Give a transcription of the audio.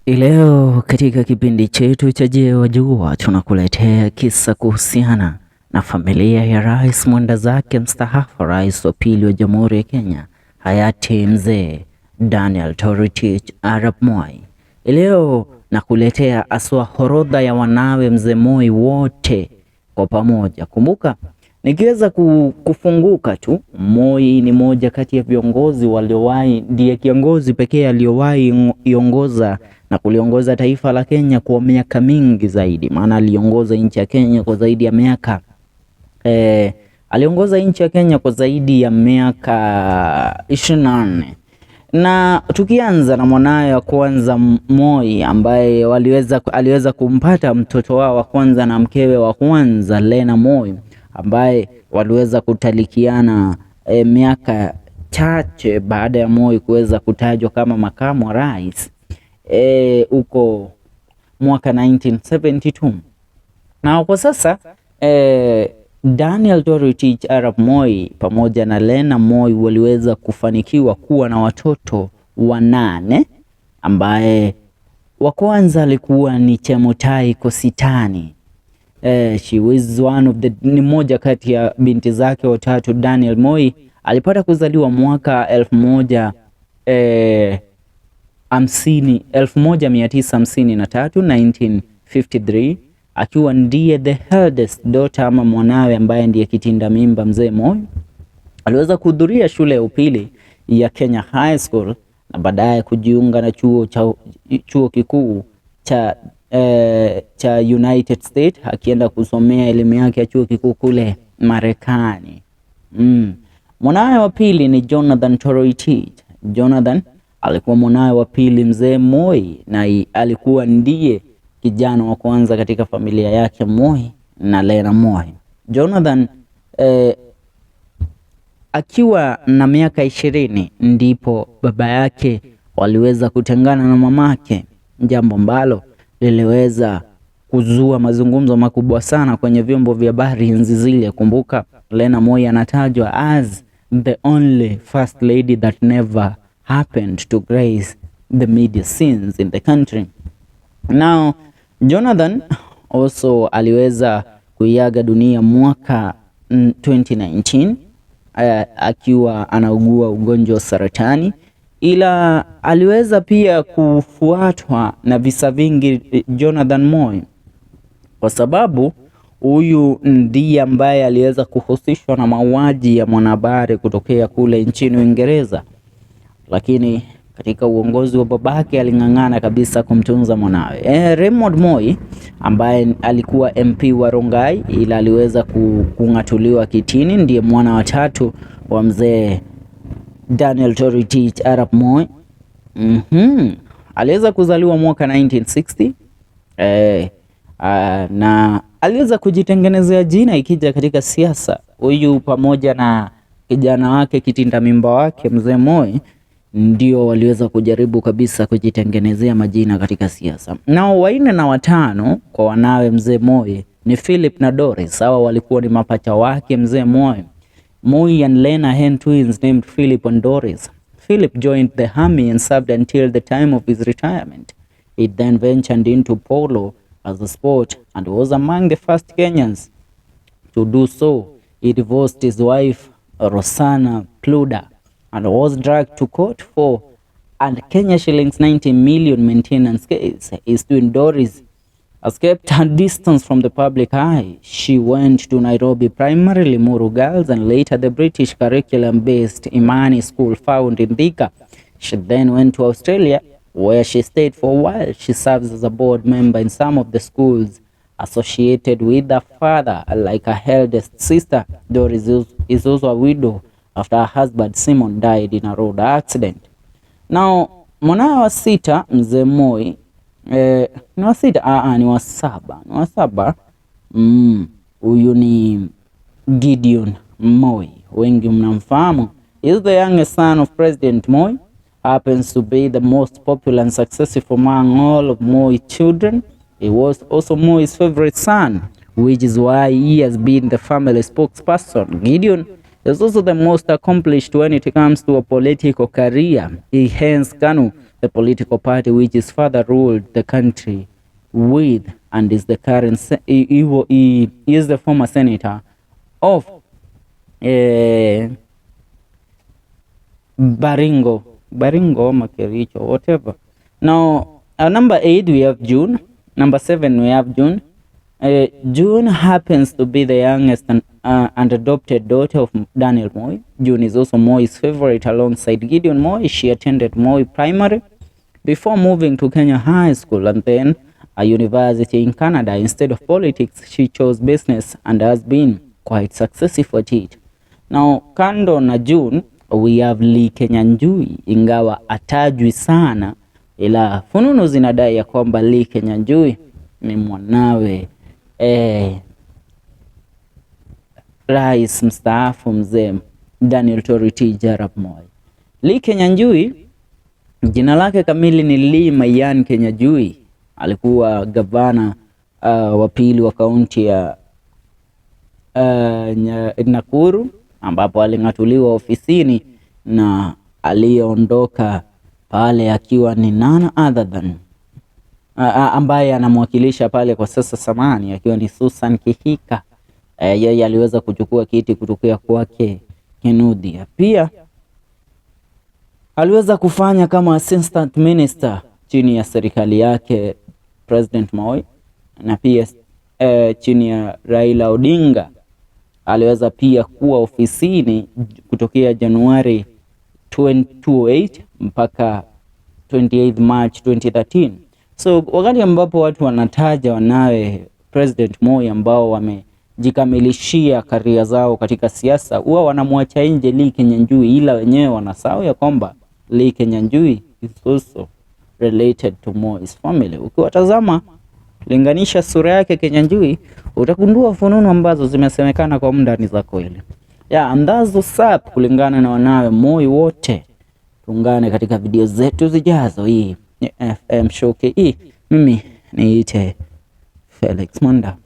Leo katika kipindi chetu cha Je, Wajua tunakuletea kisa kuhusiana na familia ya rais mwendazake mstaafu, rais wa pili wa Jamhuri ya Kenya, hayati Mzee Daniel Toroitich Arap Moi. Leo nakuletea aswa horodha ya wanawe Mzee Moi wote kwa pamoja. Kumbuka nikiweza kufunguka tu, Moi ni moja kati ya viongozi waliowahi, ndiye kiongozi pekee aliyowahi iongoza na kuliongoza taifa la Kenya kwa miaka mingi zaidi, maana aliongoza nchi ya Kenya kwa zaidi ya miaka aliongoza nchi ya Kenya kwa zaidi ya miaka 24 na tukianza na mwanawe wa kwanza Moi ambaye aliweza kumpata mtoto wao wa kwanza na mkewe wa kwanza Lena Moi ambaye waliweza kutalikiana miaka chache baada ya Moi kuweza kutajwa kama makamu wa rais huko mwaka 1972. Na kwa sasa Daniel Toroitich Arap Moi pamoja na Lena Moi waliweza kufanikiwa kuwa na watoto wanane, ambaye wa kwanza alikuwa ni Chemutai Kositany. She was one of the, ni mmoja kati ya binti zake watatu. Daniel Moi alipata kuzaliwa mwaka elfu moja hamsini 1953, 1953, akiwa ndiye the eldest daughter ama mwanawe ambaye ndiye kitinda mimba Mzee Moi. Aliweza kuhudhuria shule ya upili ya Kenya High School na baadaye kujiunga na chuo kikuu cha United States akienda kusomea elimu yake ya chuo kikuu kule Marekani. Mwanawe wa pili ni Jonathan Toroitich. Jonathan alikuwa mwanawe wa pili Mzee Moi na alikuwa ndiye kijana wa kwanza katika familia yake Moi na Lena Moi. Jonathan akiwa na miaka 20 ndipo baba yake waliweza kutengana na mamake, jambo ambalo liliweza kuzua mazungumzo makubwa sana kwenye vyombo vya habari enzi zile. Kumbuka Lena Moi anatajwa as the only first lady that never happened to grace the media scenes in the country. Now, Jonathan also aliweza kuiaga dunia mwaka 2019 akiwa anaugua ugonjwa wa saratani, ila aliweza pia kufuatwa na visa vingi Jonathan Moi, kwa sababu huyu ndiye ambaye aliweza kuhusishwa na mauaji ya mwanahabari kutokea kule nchini Uingereza, lakini katika uongozi wa babake aling'ang'ana kabisa kumtunza mwanawe. Raymond Moi ambaye alikuwa MP wa Rongai ila aliweza kung'atuliwa kitini, ndiye mwana wa tatu wa mzee Daniel Toroitich Arap Moi. Aliweza kuzaliwa mwaka 1960 na aliweza kujitengenezea jina ikija katika siasa. Huyu pamoja na kijana wake kitinda mimba wake mzee Moi ndio waliweza kujaribu kabisa kujitengenezea majina katika siasa. Nao wanne na watano kwa wanawe mzee Moi ni Philip na Doris. Hawa walikuwa ni mapacha wake mzee Moi. Moi and Lena had twins named Philip and Doris. Philip joined the army and served until the time of his retirement. He then ventured into polo as a sport and was among the first Kenyans to do so. He divorced his wife Rosanna Pluda and was dragged to court for and Kenya shillings 90 million maintenance case. His twin Doris escaped a distance from the public eye. She went to Nairobi Primary, Limuru Girls, and later the British curriculum-based Imani School found in Thika. She then went to Australia, where she stayed for a while. She serves as a board member in some of the schools associated with her father, like her eldest sister. Doris is also a widow after her husband Simon died in a road accident. Now, mwanawe wa sita mzee Moi ni wa sita, ni wa saba, ni wa saba. Huyu ni Gideon Moi, wengi mnamfahamu. Is the youngest son of President Moi, happens to be the most popular and successful among all of Moi children. He was also Moi's favorite son, which is why he has been the family spokesperson. Gideon is also the most accomplished when it comes to a political career. He heads KANU, the political party which his father ruled the country with and is the current he is the former senator of Baringo, Makericho, whatever. Now, number 8, we have June. Number 7, we have June. June happens to be the youngest and adopted daughter of Daniel Moi. June is also Moi's favorite alongside Gideon Moi. She attended Moi Primary before moving to Kenya High School and then a university in Canada. Instead of politics, she chose business and has been quite successful at it. Now, kando na June, we have Lee Kinyanjui, ingawa atajwi sana, ila fununu zinadai ya kwamba Lee Kinyanjui ni mwanawe rais mstaafu mzee Daniel Toroitich arap Moi. Lee Kinyanjui, jina lake kamili ni Lee Mayan Kinyanjui, alikuwa gavana wa pili wa kaunti ya Nakuru, ambapo aling'atuliwa ofisini na aliyeondoka pale akiwa ni none other than ambaye anamwakilisha pale kwa sasa samani akiwa ni Susan Kihika. Yeye aliweza kuchukua kiti kutokea kwake Kinuthia. Pia aliweza kufanya kama assistant minister chini ya serikali yake President Moi na pia chini ya Raila Odinga aliweza pia kuwa ofisini kutokea Januari 2008 mpaka 28 March 2013. So wakati ambapo watu wanataja wanawe President Moi ambao wamejikamilishia career zao katika siasa, huwa wanamwacha nje Lee Kinyanjui, ila wenyewe wanasahau ya kwamba Lee Kinyanjui is also related to Moi's family. Ukiwatazama, linganisha sura yake Kinyanjui, utagundua fununu ambazo zimesemekana kwa muda ni za kweli. Yeah, and that's what's up kulingana na wanawe Moi wote. Tuungane katika video zetu zijazo. Hii ni FM Show KE. Mimi niite Felix Mwanda.